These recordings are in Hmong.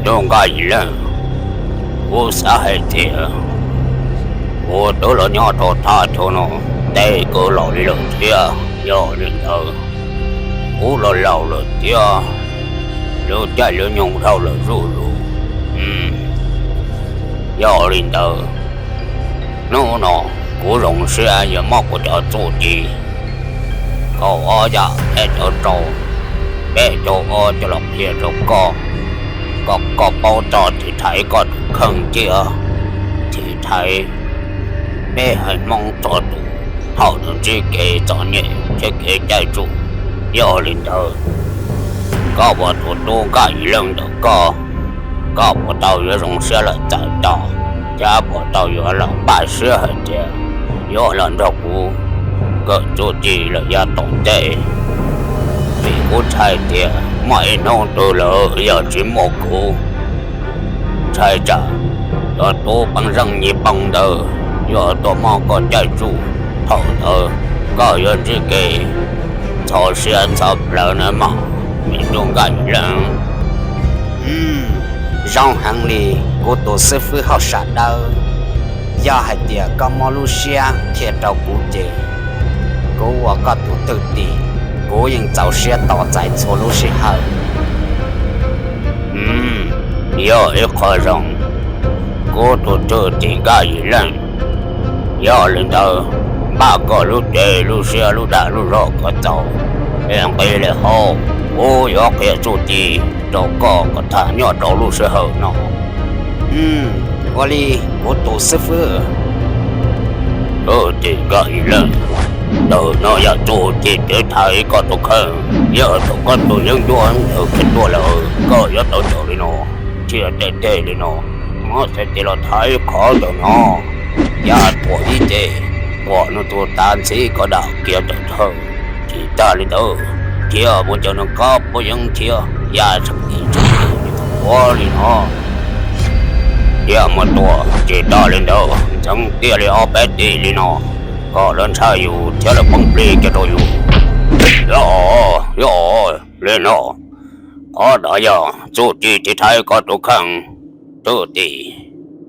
Tub Nkaj Yim Leej, kuv xav hais tias kuv twb los nyob rau thaj chaw no ntev kawg los li lawm thiab. Yog li ntawd, kuv los laus lawm thiab, lub caij lub nyoog dhau lawm zuj zus. Yog li ntawd, hnub no kuv zoo siab yuav muab kuv cov txuj ci kaum ob yam peb caug rau, peb caug ob coj los qhia rau koj, kom koj paub txog tiv thaiv koj tus kheej thiab tiv thaiv peb haiv Hmoob txhua tus thaum nws ntsib kev txom nyem thiab kev caij tsuj. Yog li ntawd, koj ua tus tub Nkaj Yim Leej ntawm koj, koj puas tau yuav zoo siab los txais tos, thiab puas tau yuav los npaj siab hais tias yuav los nrog kuv kawm txuj ci lawm yav tom ntej? Vim kuv ntshai tias muaj ib hnub twg lawm yog tsis muaj kuv, ntshai tsam cov tub peeb zeej nyij poob ntawd yuav tuaj muab koj caij tsuj. Thaum ntawd koj yuav ntsib kev ntxhov siab ntxhov plawv na mog, me tub Nkaj Yim Leej. Zoo heev li, kuv tus xib fwb hauj sam dawb. Yog hais tias koj muab lub siab qhia rau kuv ces kuv ua koj tus thwj tim, kuv yeej txaus siab tos txais txhua lub sij hawm. Yog ib qho zoo, kuv tus thwj tim Nkaj Yim Leej. Yog li ntawd, npaj koj lub cev lub siab lub dag lub zog kom txaus, es nqis li hauv, kuv yuav qhia txuj ci rau koj kom tham nyob rau lub sij hawm no. Ua li, kuv tus xib fwb. Thwj tim Nkaj Yim Leej, ntawm no yog txuj ci tiv thaiv koj tus kheej. Yog thaum koj tus yeeb ncuab ntawd khiav tuaj lawm, koj yuav tau ntshaw li no, thiab tej tej li no. Muab xaiv tes los thaiv qhov ntawm no, yaj tuam ib ce, tuam nws tus tav ntxhib koj dam kiag tawm thawj. Tsis tas li ntawd, thiab mus ncaws nws qab pob yeeb thiab yaj tseem tis tseem tis li thaum ub li no. Thiab mus tuam tsis tas li ntawd, ntxeev tiaj li ob peb tis li no, kom lawv ntshai yus thiab lawv poob plig kiag rau yus. Yog, yog li no, qhov no yog txuj ci tiv thaiv koj tus kheej. Thwj tim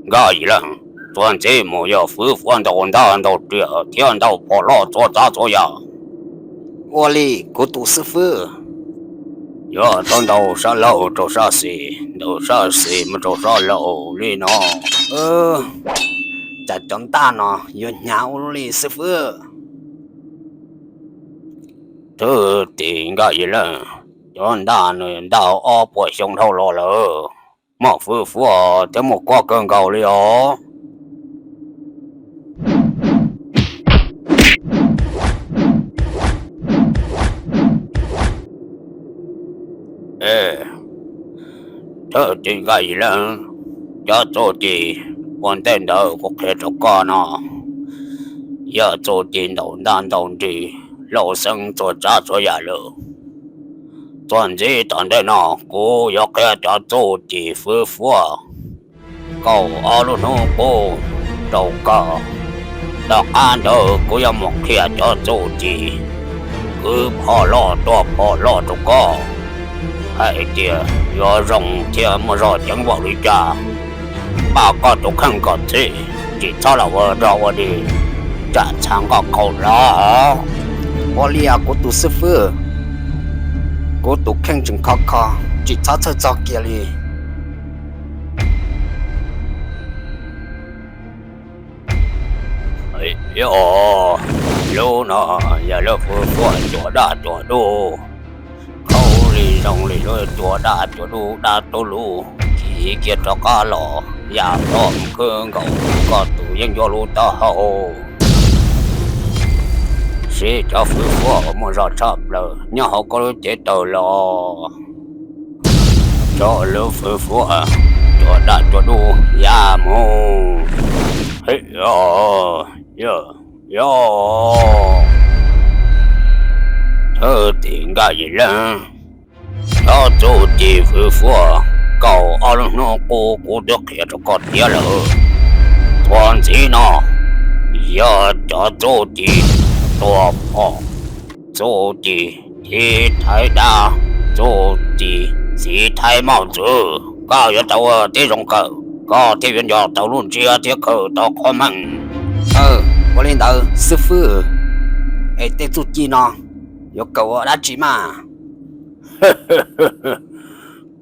Nkaj Yim Leej, txuas ntxiv mus yog fwv fuab ntau ntaj ntau riam thiab ntau phom loj txhua tsav txhua yam. Ua li kuv tus xib fwb. Yuav tau ntau sab laug rau sab xis, ntau sab xis mus rau sab laug li no. Cas cov ntaj no yuav hnyav ua luaj li xib fwb? Thwj tim Nkaj Yim Leej, cov ntaj no ntaj ob puas xyoo dhau los lawm, muaj fwv fuab thiab muaj kuab kawg nkaus li os. Thwj tim Nkaj Yim Leej, cov txuj ci ua ntej ntawd kuv qhia rau koj no, yog txuj ci ntau ntaj ntau nrig, lauj xeeb txhua tsav txhua yam lawm. Txuas ntxiv tom ntej no kuv yuav qhia cov txuj ci fwv fuab kaum ob lub hnub qub rau koj. Tom qab ntawd kuv yuav mus qhia cov txuj ci kwv phom loj tua phom loj rau koj, hais tias yuav zoo thiab muaj zog ceev npaum li cas. Npaj koj tus kheej kom txhij, tsis txhob los ua rog ua dig, tsam txha nkoj qau lawm. Ua li os kuv tus xib fwb, kuv tus kheej tseem khov kho, tsis txhob txhawj txog kiag li. Yog, lub no yog lub fwv fuab cua daj cua dub, khaub lig zoo li lub cua daj cua dub dab tub lub, khiav kiag rov qab los yam loj khwb nkaus koj tus yeeb ncuab lub taub hau. Sib cov fwv fuab muaj zog tshaj plaws nyob hauv koj lub cev taw los. Cov lub fwv fuab cua daj cua dub ya mus. Yog, yog, thwj tim Nkaj Yim Leej, cov txuj ci fwv fuab kaum ob lub hnub qub kuv twb qhia rau koj tiav lawm. Txuas ntxiv no yog cov txuj ci tua phom, txuj ci tiv thaiv dab, txuj ci txiv thaib moj ntxwv. koj yuav tau ua tib zoo kawm, koj thiaj yuav nco tau lub ntsiab thiab khaws tau qhov meej. Ua li ntawd xib fwb, es tej txuj ci no yuav kawm ua dab tsi mas?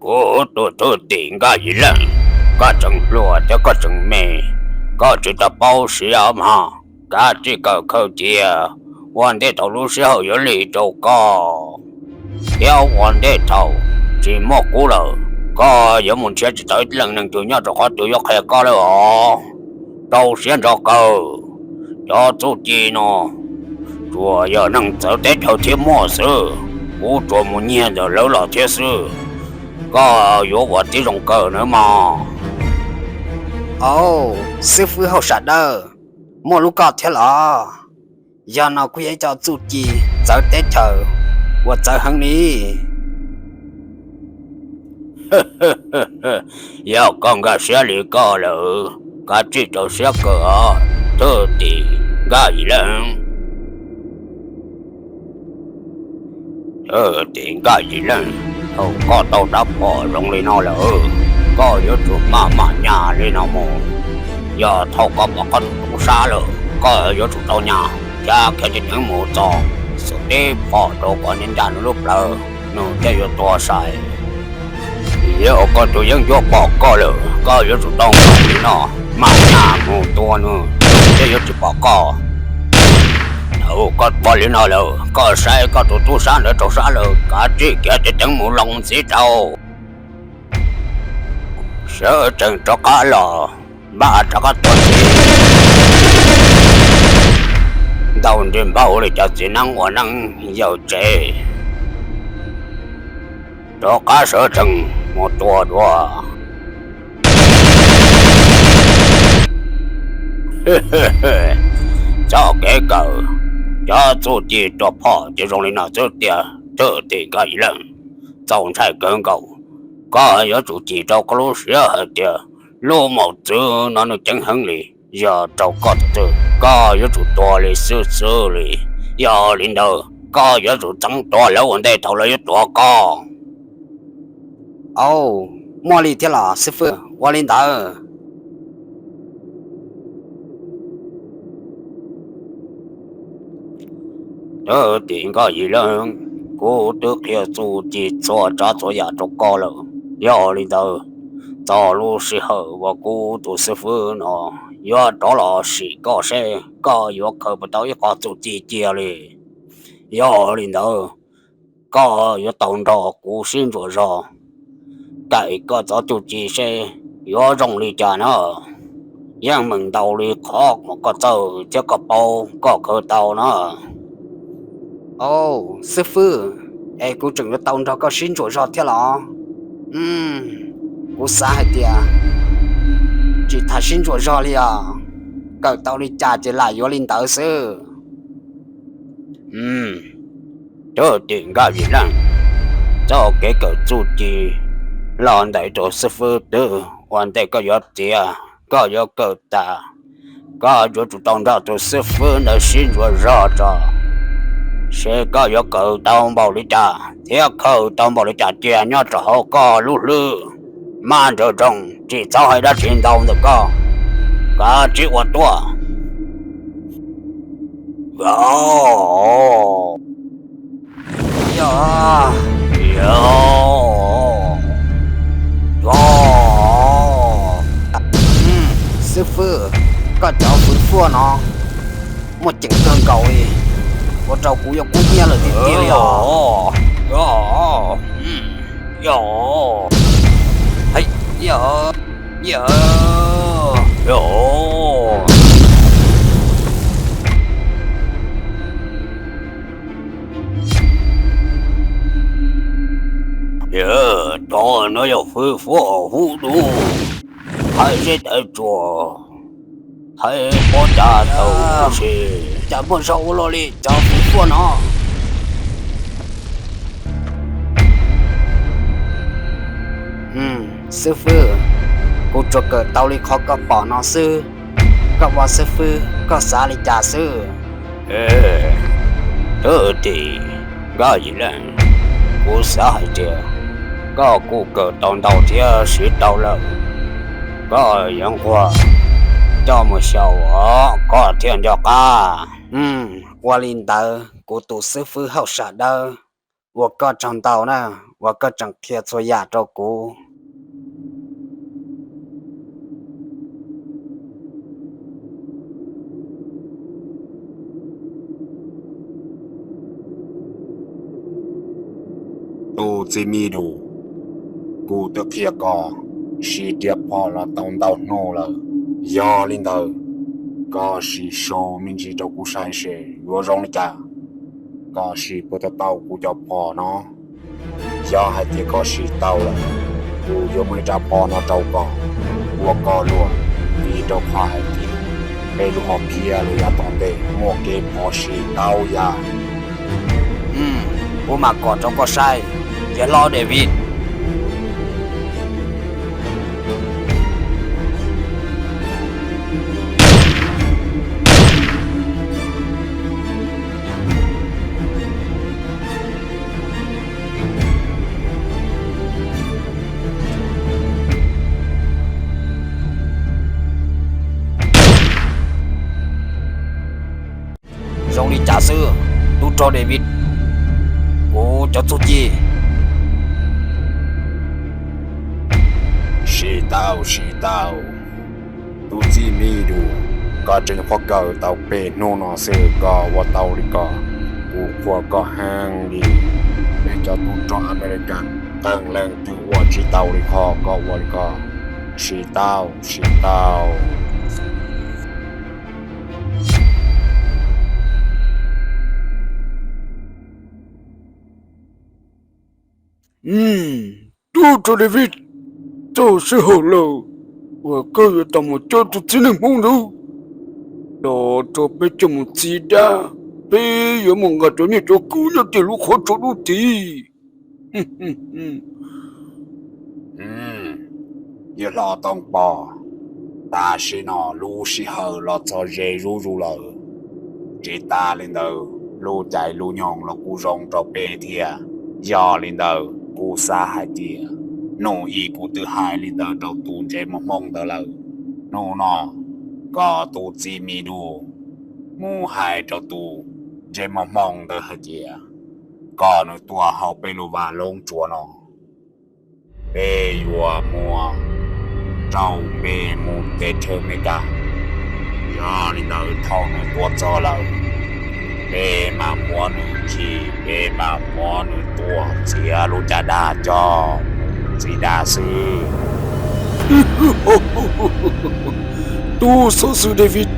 Kuv tus thwj tim Nkaj Yim Leej, koj tseem hluas thiab koj tseem me, koj tsis tau paub siab mog. Kav tsij kawm khaws cia, ua ntej thaum lub sij hawm yuav lig rau koj, thiab ua ntej thaum tsis muaj kuv lawm, koj yuav mus nrhiav tsis tau ib leej neeg twg nyob rau qhov twg yuav qhia koj lawm os. Rau siab ntso kawm, cov txuj ci no tsuas yog neeg txawv teb chaws thiab muaj xwb, kuv tsuas mus nyiag ntawm lawv los thiab xwb. Koj yuav ua tib zoo kawm nawb mog. Au, xib fwb hauj sam dawb, muaj lub koj thiab los? Yog no kuj yog ib co txuj ci txawv teb chaws uas txawv heev li. Yog koj nkag siab li koj lawm, kav tsij rau siab kawm os, thwj tim Nkaj Yim Leej. Thwj tim Nkaj Yim Leej, thaum koj tau rab phom zoo li no lawm, koj yuav tsum maj mam nyas li no mus. Yog thaum koj pom koj tus tub sab lawm, koj yuav tsum tau nyas thiab khiav ceev ceev mus txog, xuas tib phom rau kom ncaj ncaj nws lub plawv, nws thiaj yuav tuag sai. Yog koj tus yeeb ncuab pom koj lawm, koj yuav tsum tau nkaum li no, maj nyas mus tua nws, nws thiaj yuav tsis pom koj. Thaum koj pom li no lawm, koj saib koj tus tub sab ntawd rau sab lawm, kav tsij khiav ceev ceev mus loo ntxiv rau. Sawv tsees rov qab los, npaj rov qab tuaj ntxiv. Ntaus nrig npaug li cov txiv neeb ua neeb yawm tsev, rov qab sawv tsees mus tua dua. Txoj kev kawm, cov txuj ci rau phom ces zoo li no xwb tiag. Thwj tim Nkaj Yim Leej, txaus ntshai kawg nkaus. Koj yuav tsum cim rau koj lub siab hais tias lub mos txwv no nws ceev heev li, yog rau koj tus twg koj yuav tsum tuag li xwb xwb li. Yog li ntawd koj yuav tsum txeev tua lawv ua ntej thaum lawv yuav tua koj. Au, muaj li thiab los xib fwb, ua li ntawd. Thwj tim Nkaj Yim Leej, kuv twb qhia txuj ci txhua tsav txhua yam rau koj lawm. Yog li ntawd, txog lub sij hawm uas kuv tus xib fwb no yuav rov los sim koj seb koj yuav khaws puas tau ib qho txuj ci cia li. Yog li ntawd, koj yuav tau nrog kuv sib ntsuas zog, kaim koj cov txuj ci seb yuav zoo li cas na. Yeej meem ntau li qhov uas koj txawj thiab koj paub koj khaws tau na. Au, xib fwb, es kuv tseem yuav tau nrog koj sib ntsuas zog thiab los? Kuv xav hais tias tsis tas sib ntsuas zog li os, kawm tau li cas ces lam yuav li ntawd xwb. Thwj tim Nkaj Yim Leej, txoj kev kawm txuj ci los ntawm tus xib fwb twg ua ntej koj yuav txiav, koj yuav kawm tas, koj yuav tsum tau nrog tus xib fwb ntawd sib ntsuas zog tso, seb koj yuav kawm tau npaum li cas thiab khaws tau npaum li cas cia nyob rau hauv koj lub hlwb. Maj nrawm nroos, tsis txhob hais dab tsi ntau ntawm koj, kav tsij ua tuaj. Xib fwb, koj cov fwv fuaj no muaj ceem kawg nkaus li, ua rau kuv yuav kub hnyiab lawm tiag tiag li os. Cov no yog fwv fuaj hub dub, hais seb tawv tsuas, hais pob cas tau si. Cas muaj zog ua luaj li cov fwv fuaj no. Xib fwb, kuv tsuas kawm tau li qhov koj pom no xwb. Koj ua xib fwb koj xav li cas xwb? Thwj tim Nkaj Yim Leej, kuv xav hais tias Koj kuj kawm tau ntau thiab siv tau lawm, koj yuav nquag coj mus xyaum os, koj thiaj nco qab. Ua li ntawd kuv tus xib fwb hauj sam dawb, ua koj tsaug ntau na, uas koj tseem qhia txhua yam rau kuv. Tus txiv mi dus, kuv twb qhia koj siv riam phom los tau ntau hnub lawm. Yog li ntawd, koj sim sau me ntsis rau kuv saib seb yuav zoo li cas. Koj sim puas tau tau kuv cov phom no? Yog hais tias koj sim tau lawm, kuv yuav muab ib rab phom no rau koj, ua koj luag, vim rau qhov hais tias peb lub hom phiaj los yav tom ntej muaj kev phom sim tau yam. Kuv mam kom rau koj saib, yawg hlob David. Zoo li cas xwb, tub rog David, kuv cov txuj ci. Sim tau, sim tau. Tus txiv mi dus, koj tseem nyuam qhuav kawm tau peb hnub no xwb koj ua tau li ko, kuv qhuas koj heev li. Peb cov tub rog American qee leej twg ua tsis tau li qhov koj ua li ko. Sim tau, sim tau. Tub rog David, txog sij hawm lawm uas koj yuav tau mus coj tus txiv neej Hmoob ntawd los rau peb coj mus txi dab, peb yuav mus nqa cov nyiaj cov kub nyob tim lub qhov tsua dub tid. Yawg hlob Tooj Pov, tam sim no lub sij hawm los txog ze zuj zus lawm. Tsis tas li ntawd, lub caij lub nyoog los kuj zoo rau peb thiab. Yog li ntawd, kuv xav hais tias hnub ib kuv twb hais li ntawd rau tus ntses mos hmoo ntawd lawm. Hnub no, koj tus txiv mi dus mus hais rau tus ntses mos hmoo ntawd hais tias kom nws tuaj hauv peb lub vaj loob tsua no, peb yuav muab rau npe mus teb chaws Amelikas. Yog li ntawd, thaum nws tuaj txog lawm, peb mam muab nws khi, peb mam muab nws tua, txiav lub caj dab coj mus txi dab xwb. Tub xov xwm David,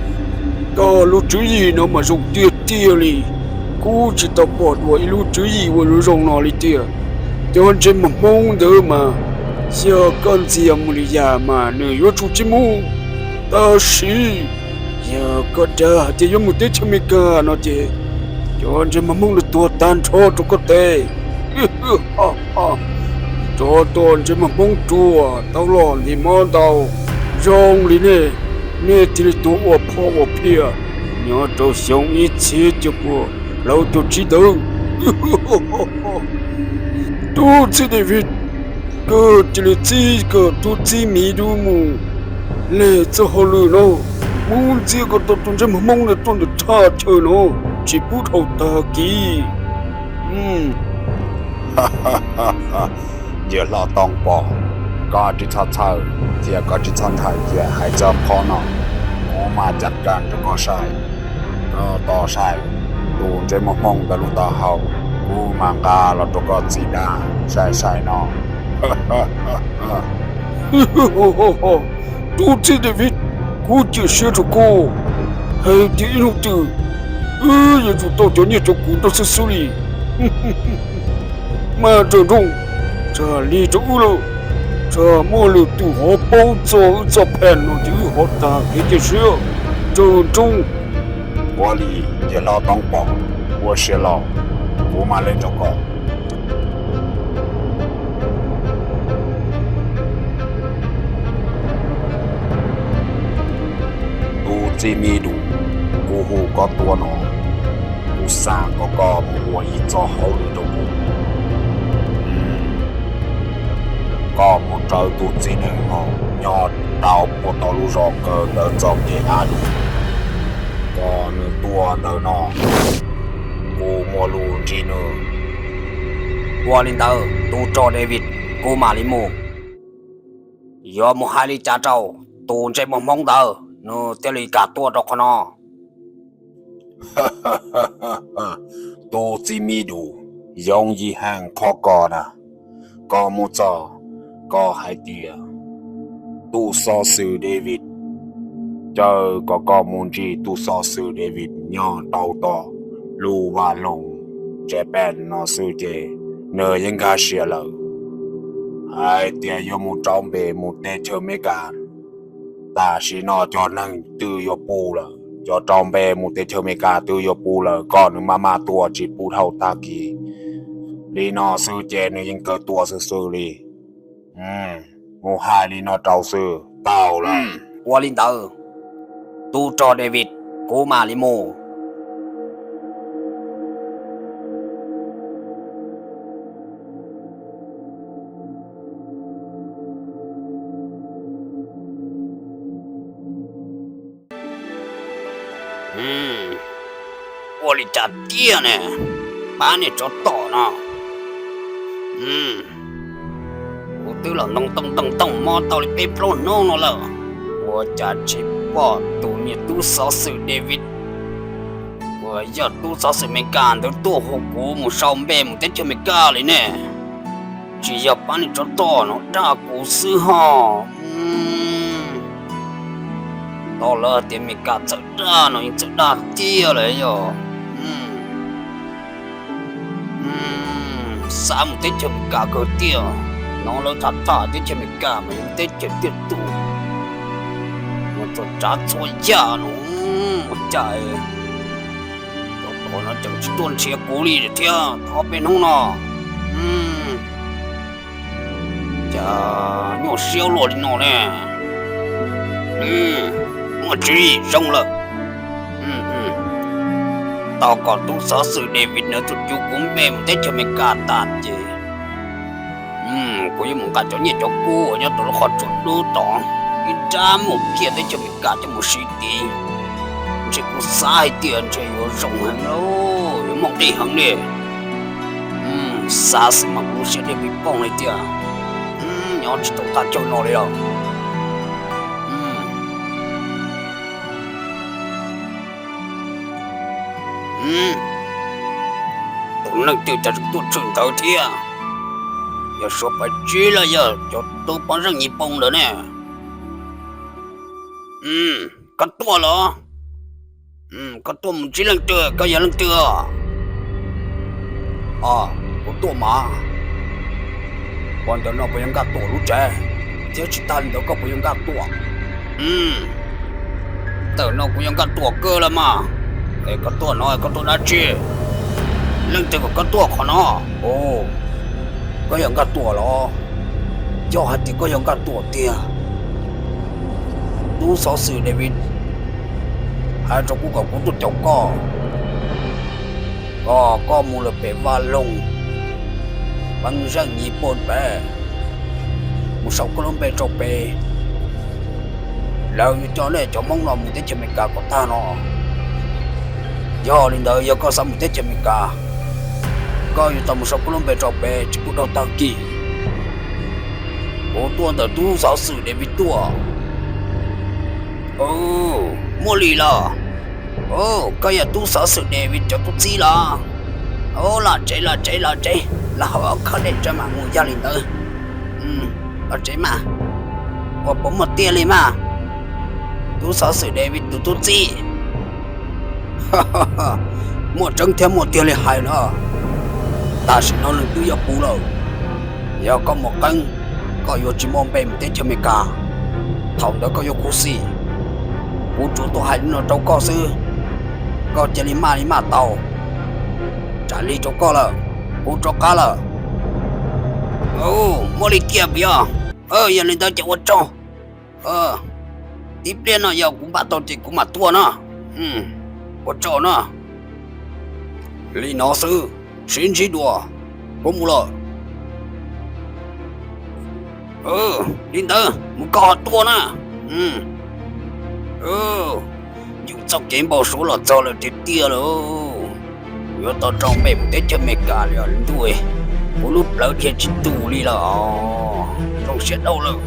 koj lub tswv yim no mas zoo tiag tiag li. Kuv tsis tau pom dua ib lub tswv yim uas zoo zoo no li tiag. Cov ntses mos hmoo ntawd mas, yog koj ntxias mus li yam mas nws yuav tsum tsis mus. Tab sis yog koj dag hais tias yuav mus teb chaws Amelikas no ces cov ntses mos hmoo nws tuag tag nrho rau koj teb. Tsov tom ntses mos hmoo ruam tau los ntim mob ntau zoo li nej, nej thiaj li tuag ua phom ua phiaj nyob rau xyoo ib txhiab cuaj puas plaub caug tsib ntawd. Tub txib David, koj cia li txib koj tub txib miv dub mus leg txoj hauj lwm no, mus ntxias kom tau tus ntses mos hmoo ntawd tuaj ntawm thaj chaw no tsis pub dhau tag kis. Yawg hlob Tooj Pov, koj tsis txhob txhawj thiab koj tsis txhob ntshai, cia hais txog qhov no, kuv mam caj kas rau koj saib. Koj tos saib, tus ntses mos hmoo ntawd lub taub hau, kuv mam nqa los rau koj txi dab sai sai no. Tub txib David, kuv cia siab rau koj hais tias ib hnub twg wb yuav tsum tau cov nyiaj cov kub ntau xwb xwb li. Mas Tsaws Nrooj, tsam li rau wb lawm, tsam muaj lwm tus ho paub txog wb txoj pheej no ces wb ho tag kev cia siab. Tsaws Nrooj. Ua li, yawg hlob Tooj Pov, ua siab los, kuv mam li rau koj. Tus txib mi dub, kuv hu koj tuaj no, kuv xav kom koj mus ua ib txoj hauj lwm rau kuv. koj mus raws tus txiv neej no nyob rau puag tom lub zos kaw ntawd txoj kev av lug, kom nws tuaj ntawm no, kuv muaj lus ntsib nws. Ua li ntawd tus rog David, kuv mam li mus. Yuav mus hais li cas rau tus ntsej muag Hmoob ntawd nws thiaj li kam tuaj rau qhov no? Tus txiv me dum, yoov yim heev qhov ko na. Koj mus txog, koj hais tias tus xov xwm David, caw kom koj mus ntsib tus xov xwm David nyob rau tom lub vaj loog Japan no xwb ces nws yeej nkag siab lawm hais tias yuav mus rau npe mus teb chaws Amelikas. Tam sim no cov neeg twb yuav pub lawm, cov rau npe mus teb chaws Amelikas twb yuav pub lawm, koj nws maj maj tuaj tsis pub dhau tag kis li no xwb ces nws yeej kawg tuaj xwb xwb li. Mus hais li no rau xwb tau lawm. Ua li ntawd, tus rog David, kuv mam li mus. Ua li cas tiag ne, pab niag tsov tom no. Kuv twb los ntoo tooj ntoo tooj mob tau li peb plaub hnub no lawm, ua cas tsis pom tus niag tub xov xwm David uas yog tub xov xwm Amelikas ntawd tuaj hu kuv mus sau npe mus teb chaws Amelikas li ne? Tsis yog pab niag tsov tom no dag kuv xwb ho. Tau lawv tias Amelikas txawj dag no yeej txawj dag tiag lawm yog. Xav mus teb chaws Amelikas kawg tiag, hnov lawv tham tham teb chaws Amelikas mas yog teb chaws tiaj tus, mus txog tsav txhua yam no, ua cas cov tom no tseem tsis tuaj nrhiav kuv li thiab tau ob peb hnub no. Cas nyuaj siab luaj li no ne? Muaj tswv yim zoo lawm. Tau kom tub xov xwm David nws tus cuv kuv npe mus teb chaws Amelikas tas ces kuv yuav mus nqa cov nyiaj cov kub uas nyob rau lub qhov tsua dub tod ib nrab mus kiag teb chaws Amelikas coj mus siv tid. Ntshe kuv xav hais tias ntshe yuav zoo heev lauj, yuav muaj nqis heev li. Xav xwb mas kuv lub siab dej pis pooj li tiag, nyob tsis tau qab chaw no li os. Tus neeg twg cas tuaj tshwm ntawd thiab? Yog suav pais tsib los yog cov tub pob zeej Nyij Pooj ntawd ne? Koj tuaj los? Koj tuaj mus ntsib leej twg? Koj yog leej twg? Kuv tuaj mas. Ua ntawm no puas yog Nkaj Tuam lub tsev? Thiab tsis tas li ntawd koj puas yog Nkaj Tuam? Ntawm no kuv yog Nkaj Tuam kawg los mas. Es koj tuaj no koj tuaj dab tsi? Leej twg kom koj tuaj qhov no? Koj yog Nkaj Tuam los? Yog hais tias koj yog Nkaj Tuam tiag, tub xov xwm David hais rau kuv kom kuv tuaj caum koj, kom koj mus lawm pem vaj loog pob zeej Nyij Pooj pem, mus sau koj lub npe rau pem. Lawv yuav coj nej cov Hmoob no mus teb chaws Amelikas kom tag no. Yog li ntawd yog koj xav mus teb chaws Amelikas, koj yuav tau mus sau koj lub npe rau pem tsis pub dhau tag kis. Kuv tuaj ntawm tub xov xwm David tuaj. Muaj li los? Koj yog tub xov xwm David cov tub txib los? Los tsev los tsev los tsev, los hauv ob khob dej tso mam mus. Yog li ntawd los tsev mas. Ua puas muaj tiag li mas? Tub xov xwm David tus tub txib. Muaj tseeb thiab muaj tiag li hais no. Tam sim no leej twg yuav puv lawm. Yog koj mus qeeb, koj yuav tsis muaj npe mus teb chaws Amelikas. Thaum ntawd koj yuav khuv xim. Kuv tsuas tuaj hais li no rau koj xwb, koj cia li maj li maj tau. Tsam lig rau koj lawm, kuv rov qab lawm. Muaj li tiag puas yog? Yog li ntawd ces ua tsaug. Tib pliag no yog kuv npaj tau ces kuv mam tuaj no. Ua tsaug no. Li no xwb, sib ntsib dua, kuv mus lawm. Li ntawd mus koj ho tuaj na. Yus txoj kev npau suav los txog lawm tiag tiag lawm. Yuav tau rau npem mus teb chaws Amelikas li os ntuj. Kuv lub plawv dhia tsis tus li lawm. Zoo siab dhau lawm.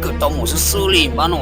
Kawm tau mus xwb xwb li npab no.